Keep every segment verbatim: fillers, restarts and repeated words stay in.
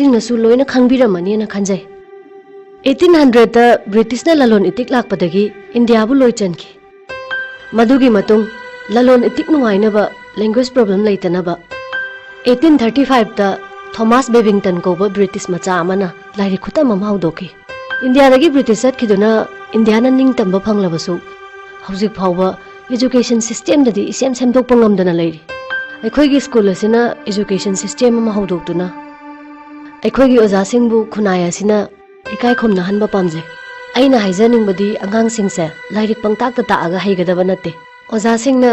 ꯁꯤꯡꯅꯁꯨ ꯂꯣꯏꯅ ꯈꯪꯕꯤꯔꯝꯃꯅꯤꯅ ꯈꯟꯖꯩ꯫ ꯑꯩꯠꯇꯤꯟ ꯍꯟꯗ꯭ꯔꯦꯗꯇ ꯕ꯭ꯔꯤꯇꯤꯁꯅ ꯂꯂꯣꯟ ꯏꯇꯤꯛ ꯂꯥꯛꯄꯗꯒꯤ ꯏꯟꯗꯤꯌꯥꯕꯨ ꯂꯣꯏ ꯆꯟꯈꯤ꯫ ꯃꯗꯨꯒꯤ ꯃꯇꯨꯡ ꯂꯂꯣꯟ ꯏꯇꯤꯛ ꯅꯨꯡꯉꯥꯏꯅꯕ, ꯂꯦꯡꯒ꯭ꯋꯦꯖ ꯄ꯭ꯔꯣꯕ꯭ꯂꯦꯝ ꯂꯩꯇꯅꯕ ꯑꯩꯠꯇꯤꯟ ꯊꯥꯔꯇꯤ ꯐꯥꯏꯚꯇ ꯊꯣꯃꯥꯁ ꯕꯦꯕꯤꯡꯇꯟ ꯀꯧꯕ ꯕ꯭ꯔꯤꯇꯤꯁ ꯃꯆꯥ ꯑꯃꯅ ꯂꯥꯏꯔꯤꯛ ꯈꯨꯇꯝ ꯑꯃ ꯍꯧꯗꯣꯛꯈꯤ꯫ ꯏꯟꯗꯤꯌꯥꯗꯒꯤ ꯕ꯭ꯔꯤꯇꯤꯁ ꯆꯠꯈꯤꯗꯨꯅ ꯏꯟꯗꯤꯌꯥꯅ ꯅꯤꯡꯇꯝꯕ ꯐꯪꯂꯕꯁꯨ, ꯍꯧꯖꯤꯛ ꯐꯥꯎꯕ ꯏꯖꯨꯀꯦꯁꯟ ꯁꯤꯁꯇꯦꯝꯗꯗꯤ ꯏꯁꯦꯝ ꯁꯦꯝꯗꯣꯛꯄ ꯉꯝꯗꯅ ꯂꯩꯔꯤ꯫ ꯑꯩꯈꯣꯏꯒꯤ ꯁ꯭ꯀꯨꯜ ꯑꯁꯤꯅ ꯏꯖꯨꯀꯦꯁꯟ ꯁꯤꯁꯇꯦꯝ ꯑꯃ ꯍꯧꯗꯣꯛꯇꯨꯅ ꯑꯩꯈꯣꯏꯒꯤ ꯑꯣꯖꯥꯁꯤꯡꯕꯨ ꯈꯨꯟꯅꯥꯏ ꯑꯁꯤꯅ ꯏꯀꯥꯏ ꯈꯨꯝꯅꯍꯟꯕ ꯄꯥꯝꯖꯩ꯫ ꯑꯩꯅ ꯍꯥꯏꯖꯅꯤꯡꯕꯗꯤ ꯑꯉꯥꯡꯁꯤꯡꯁꯦ ꯂꯥꯏꯔꯤꯛ ꯄꯪꯇꯥꯛꯇ ꯇꯥꯛꯑꯒ ꯍꯩꯒꯗꯕ ꯅꯠꯇꯦ꯫ ꯑꯣꯖꯥꯁꯤꯡꯅ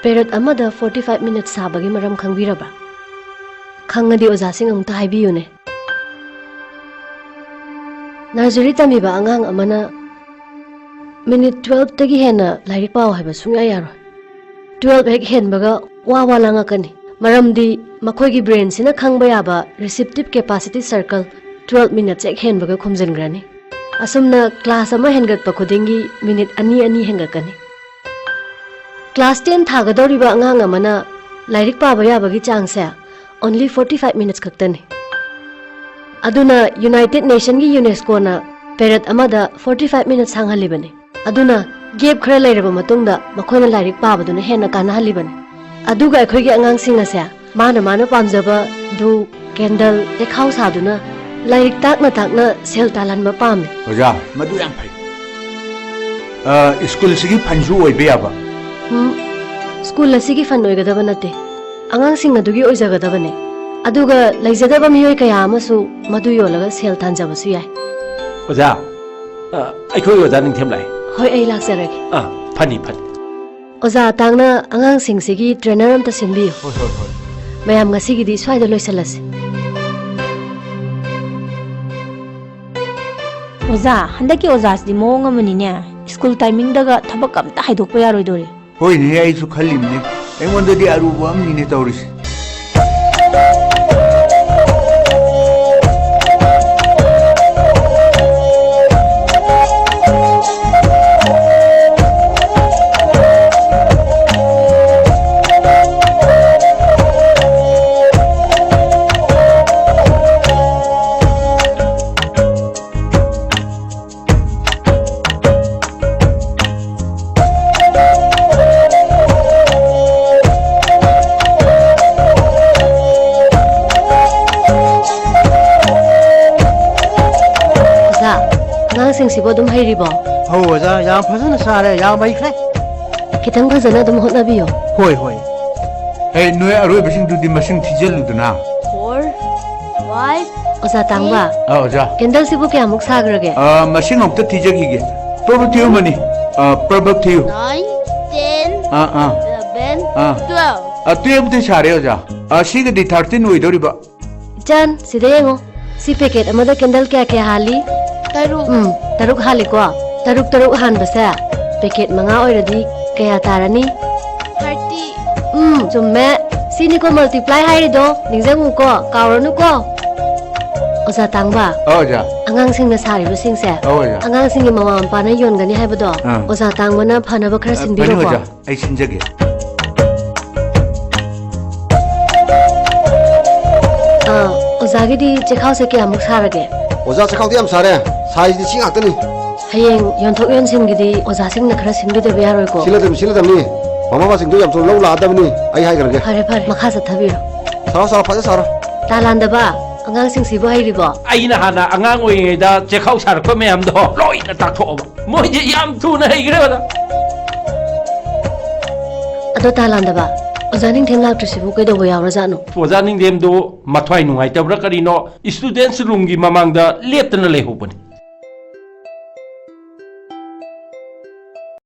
ꯄꯦꯔꯦꯗ ꯑꯃꯗ ꯐꯣꯔꯇꯤ ꯐꯥꯏꯚ ꯃꯤꯅꯠꯁ ꯁꯥꯕꯒꯤ ꯃꯔꯝ ꯈꯪꯕꯤꯔꯕ꯭ꯔꯥ? ꯈꯪꯉꯗꯤ ꯑꯣꯖꯥꯁꯤꯡ ꯑꯃꯨꯛꯇ ꯍꯥꯏꯕꯤꯌꯨꯅꯦ꯫ ꯅꯔꯖꯔꯤ ꯇꯝꯃꯤꯕ ꯑꯉꯥꯡ ꯑꯃꯅ ꯃꯤꯅꯤꯠ ꯇꯨꯋꯦꯜꯐꯇꯒꯤ ꯍꯦꯟꯅ ꯂꯥꯏꯔꯤꯛ ꯄꯥꯎ ꯍꯥꯏꯕ ꯁꯨꯡꯌꯥ ꯌꯥꯔꯣꯏ꯫ ꯇꯨꯋꯦꯜꯐ ꯍꯦꯛ ꯍꯦꯟꯕꯒ ꯋꯥ ꯋꯥ ꯂꯥꯡꯉꯛꯀꯅꯤ, ꯃꯔꯝꯗꯤ ꯃꯈꯣꯏꯒꯤ ꯕ꯭ꯔꯦꯟꯁꯤꯅ ꯈꯪꯕ ꯌꯥꯕ ꯔꯤꯁꯤꯞꯇꯤꯞ ꯀꯦꯄꯥꯁꯤꯇꯤ ꯁꯔꯀꯜ ꯇꯨꯋꯦꯜꯐ ꯃꯤꯅꯠꯁ ꯍꯦꯛ ꯍꯦꯟꯕꯒ ꯈꯨꯝꯖꯤꯟꯈ꯭ꯔꯅꯤ꯫ ꯑꯁꯨꯝꯅ ꯀ꯭ꯂꯥꯁ ꯑꯃ ꯍꯦꯟꯒꯠꯄ ꯈꯨꯗꯤꯡꯒꯤ ꯃꯤꯅꯤꯠ ꯑꯅꯤ ꯑꯅꯤ ꯍꯦꯟꯒꯠꯀꯅꯤ꯫ ꯀ꯭ꯂꯥꯁ ꯇꯦꯟ ꯊꯥꯒꯗꯧꯔꯤꯕ ꯑꯉꯥꯡ ꯑꯃꯅ ꯂꯥꯏꯔꯤꯛ ꯄꯥꯕ ꯌꯥꯕꯒꯤ ꯆꯥꯡꯁꯦ only forty five minutes ꯈꯛꯇꯅꯤ꯫ ꯑꯗꯨꯅ ꯌꯨꯅꯥꯏꯇꯦꯗ ꯅꯦꯁꯟꯒꯤ ꯌꯨꯅꯦꯁꯀꯣꯅ ꯄꯦꯔꯦꯗ ꯑꯃꯗ forty five minutes ꯁꯥꯡꯍꯜꯂꯤꯕꯅꯤ꯫ ꯑꯗꯨꯅ ꯒꯦꯞ ꯈꯔ ꯂꯩꯔꯕ ꯃꯇꯨꯡꯗ ꯃꯈꯣꯏꯅ ꯂꯥꯏꯔꯤꯛ ꯄꯥꯕꯗꯨꯅ ꯍꯦꯟꯅ ꯀꯥꯟꯅꯍꯜꯂꯤꯕꯅꯤ꯫ ꯑꯗꯨꯒ ꯑꯩꯈꯣꯏꯒꯤ ꯑꯉꯥꯡꯁꯤꯡ ꯑꯁꯦ ꯃꯥꯅ ꯃꯥꯅ ꯄꯥꯝꯖꯕ ꯙꯨꯞ, ꯀꯦꯟꯗꯜ, ꯆꯦꯈꯥꯎ ꯁꯥꯗꯨꯅ ꯂꯥꯏꯔꯤꯛ ꯇꯥꯛꯅ ꯇꯥꯛꯅ ꯁꯦꯜ ꯇꯥꯜꯍꯟꯕ ꯄꯥꯝꯃꯤ꯫ ꯑꯣꯖꯥ, ꯃꯗꯨ ꯌꯥꯝ ꯐꯩ꯫ ꯑ, ꯁ꯭ꯀꯨꯜꯁꯤꯒꯤ ꯐꯟꯁꯨ ꯑꯣꯏꯕ ꯌꯥꯕ꯫ ꯎꯝ, ꯁ꯭ꯀꯨꯜ ꯑꯁꯤꯒꯤ ꯐꯟ ꯑꯣꯏꯒꯗꯕ ꯅꯠꯇꯦ, ꯑꯉꯥꯡꯁꯤꯡ ꯑꯗꯨꯒꯤ ꯑꯣꯏꯖꯒꯗꯕꯅꯦ꯫ ꯑꯗꯨꯒ ꯂꯩꯖꯗꯕ ꯃꯤꯑꯣꯏ ꯀꯌꯥ ꯑꯃꯁꯨ ꯃꯗꯨ ꯌꯣꯜꯂꯒ ꯁꯦꯜ ꯇꯥꯟꯖꯕꯁꯨ ꯌꯥꯏ꯫ ꯑꯣꯖꯥ, ꯑ, ꯑꯩꯈꯣꯏ ꯑꯣꯖꯥ ꯅꯤꯡꯊꯦꯝ ꯂꯥꯛꯑꯦ꯫ ꯍꯣꯏ, ꯑꯩ ꯂꯥꯛꯆꯔꯒꯦ꯫ ꯑ, ꯐꯅꯤ, ꯐꯅꯤ꯫ ꯑꯣꯖꯥ ꯑꯇꯥꯡꯅ ꯑꯉꯥꯡꯁꯤꯡꯁꯤꯒꯤ ꯇ꯭ꯔꯦꯅꯔ ꯑꯝꯇ ꯁꯤꯟꯕꯤꯌꯨ꯫ ꯍꯣꯏ, ꯍꯣꯏ, ꯍꯣꯏ꯫ ꯃꯌꯥꯝ, ꯉꯁꯤꯒꯤꯗꯤ ꯁ꯭ꯋꯥꯏꯗ ꯂꯣꯏꯁꯤꯜꯂꯁꯤ꯫ ꯑꯣꯖꯥ, ꯍꯟꯗꯛꯀꯤ ꯑꯣꯖꯥꯁꯤꯗꯤ ꯃꯑꯣꯡ ꯑꯃꯅꯤꯅꯦ꯫ ꯁ꯭ꯀꯨꯜ ꯇꯥꯏꯃꯤꯡꯗꯒ ꯊꯕꯛ ꯑꯝꯇ ꯍꯥꯏꯗꯣꯛꯄ ꯌꯥꯔꯣꯏꯗꯣꯔꯤ꯫ ꯍꯣꯏꯅꯦ, ꯑꯩꯁꯨ ꯈꯜꯂꯤꯝꯅꯦ꯫ ꯑꯩꯉꯣꯟꯗꯗꯤ ꯑꯔꯨꯕ ꯑꯃꯅꯤꯅꯦ ꯇꯧꯔꯤꯁꯦ꯫ ꯁꯤꯕꯨ ꯑꯗꯨꯝ ꯍꯩꯔꯤꯕꯣ? ꯍꯣ ꯑꯣꯖꯥ, ꯌꯥꯝ ꯐꯖꯅ ꯁꯥꯔꯦ, ꯌꯥꯝ ꯍꯩꯈ꯭ꯔꯦ꯫ ꯈꯤꯇꯪ ꯐꯖꯅ ꯑꯗꯨꯝ ꯍꯣꯠꯅꯕꯤꯌꯣ꯫ ꯍꯣꯏ, ꯍꯣꯏ꯫ ꯑꯦ, ꯅꯣꯏ ꯑꯔꯣꯏꯕꯁꯤꯡꯗꯨꯗꯤ ꯃꯁꯤꯡ ꯊꯤꯖꯤꯜꯂꯨꯗꯅ꯫ Four, five, ꯑꯣꯖꯥ ꯇꯥꯡꯕ꯫ ꯑꯥ, ꯑꯣꯖꯥ꯫ ꯀꯦꯟꯗꯜꯁꯤꯕꯨ ꯀꯌꯥꯃꯨꯛ ꯁꯥꯈ꯭ꯔꯒꯦ? ꯑꯥ, ꯃꯁꯤꯡ ꯑꯃꯨꯛꯇ ꯊꯤꯖꯈꯤꯒꯦ꯫ ꯄ꯭ꯔꯕꯛ ꯊꯤꯌꯨ, ꯃꯅꯤ꯫ ꯑꯥ, ꯄ꯭ꯔꯕꯛ ꯊꯤꯌꯨ꯫ Nine, ten, ꯑꯥ, ꯑꯥ꯫ Eleven, ꯑꯥ꯫ Twelve꯫ ꯑꯥ, twelve ꯇꯤ ꯁꯥꯔꯦ, ꯑꯣꯖꯥ꯫ ꯑꯥ, ꯁꯤꯒꯗꯤ thirteen ꯑꯣꯏꯗꯧꯔꯤꯕ꯫ ꯏꯆꯟ, ꯁꯤꯗ ꯌꯦꯡꯉꯣ꯫ ꯁꯤ packet ꯑꯃꯗ candle ꯀꯌꯥ ꯀꯌꯥ ꯍꯥꯜꯂꯤ? ꯇꯔꯨꯛ꯫ ꯎꯝ, ꯇꯔꯨꯛ ꯍꯥꯜꯂꯤꯀꯣ꯫ ꯇꯔꯨꯛ ꯇꯔꯨꯛ ꯍꯥꯟꯕꯁꯦ packet ꯃꯉꯥ ꯑꯣꯏꯔꯗꯤ ꯀꯌꯥ ꯇꯥꯔꯅꯤ? Thirty꯫ ꯎꯝ, ꯆꯨꯝꯃꯦ꯫ ꯁꯤꯅꯤꯀꯣ multiply ꯍꯥꯏꯔꯤꯗꯣ, ꯅꯤꯡꯁꯤꯡꯉꯨꯀꯣ, ꯀꯥꯎꯔꯅꯨꯀꯣ꯫ ꯑꯣꯖꯥ ꯇꯥꯡꯕ, ꯑꯧ, ꯑꯣꯖꯥ꯫ ꯑꯉꯥꯡꯁꯤꯡꯅ ꯁꯥꯔꯤꯕꯁꯤꯡꯁꯦ, ꯑꯧ, ꯑꯣꯖꯥ꯫ ꯑꯉꯥꯡꯁꯤꯡꯒꯤ ꯃꯃꯥ ꯃꯄꯥꯅ ꯌꯣꯟꯒꯅꯤ ꯍꯥꯏꯕꯗꯣ, ꯑꯥ꯫ ꯑꯣꯖꯥ ꯇꯥꯡꯕꯅ ꯐꯅꯕ ꯈꯔ ꯑ, ꯐꯅꯤ, ꯁꯤꯟꯕꯤꯔꯣꯀꯣ꯫ ꯑꯣꯖꯥ꯫ ꯑꯩ ꯁꯤꯟꯖꯒꯦ꯫ ꯑ, ꯑꯣꯖꯥꯒꯤꯗꯤ ꯆꯦꯈꯥꯎꯁꯦ ꯀꯌꯥꯃꯨꯛ ꯁꯥꯔꯒꯦ? ꯑꯣꯖꯥ, ꯆꯦꯈꯥꯎꯗꯤ ꯌꯥꯝ ꯁꯥꯔꯦ꯫ ꯁꯥꯏꯁꯤꯗꯤ ꯁꯤ ꯉꯥꯛꯇꯅꯤ꯫ ꯍꯌꯦꯡ ꯌꯣꯟꯊꯣꯛ ꯌꯣꯟꯁꯤꯟꯒꯤꯗꯤ ꯑꯣꯖꯥꯁꯤꯡꯅ ꯈꯔ ꯁꯤꯟꯕꯤꯗꯕ ꯌꯥꯔꯣꯏꯀꯣ? ꯁꯤꯜꯂꯗꯕꯅꯤ, ꯁꯤꯜꯂꯗꯕꯅꯤ꯫ ꯃꯃꯥ ꯃꯄꯥꯁꯤꯡꯗꯣ ꯌꯥꯝ ꯊꯨꯅ ꯂꯧ ꯂꯥꯛꯑꯗꯕꯅꯤ꯫ ꯑꯩ ꯍꯥꯏꯈ꯭ꯔꯒꯦ꯫ ꯐꯔꯦ, ꯐꯔꯦ꯫ ꯃꯈꯥ ꯆꯠꯊꯕꯤꯔꯣ꯫ ꯁꯥꯔꯣ, ꯁꯥꯔꯣ, ꯐꯖꯅ ꯁꯥꯔꯣ꯫ ꯇꯥ ꯂꯥꯟꯗꯕ, ꯑꯉꯥꯡꯁꯤꯡꯁꯤꯕꯨ ꯍꯩꯔꯤꯕꯣ? ꯑꯩꯅ ꯍꯥꯟꯅ ꯑꯉꯥꯡ ꯑꯣꯏꯔꯤꯉꯩꯗ ꯆꯦꯈꯥꯎ ꯁꯥꯔꯛꯄ ꯃꯌꯥꯝꯗꯣ ꯂꯣꯏꯅ ꯇꯥꯛꯊꯣꯛꯑꯕ꯫ ꯃꯣꯏꯗꯤ ꯌꯥꯝ ꯊꯨꯅ ꯍꯩꯈ꯭ꯔꯦ, ꯑꯣꯖꯥ꯫ ꯑꯗꯣ ꯇꯥ ꯂꯥꯟꯗꯕ, ꯑꯣꯖꯥ ꯅꯤꯡꯊꯦꯝ ꯂꯥꯛꯇ꯭ꯔꯤꯁꯤꯕꯨ ꯀꯩꯗꯧꯕ ꯌꯥꯎꯔꯖꯥꯠꯅꯣ? ꯑꯣꯖꯥ ꯅꯤꯡꯊꯦꯝꯗꯣ ꯃꯊ꯭ꯋꯥꯏ ꯅꯨꯡꯉꯥꯏꯇꯕ꯭ꯔꯥ ꯀꯔꯤꯅꯣ, students roomꯒꯤ ꯃꯃꯥꯡꯗ ꯂꯦꯞꯇꯅ ꯂꯩꯍꯧꯕꯅꯤ꯫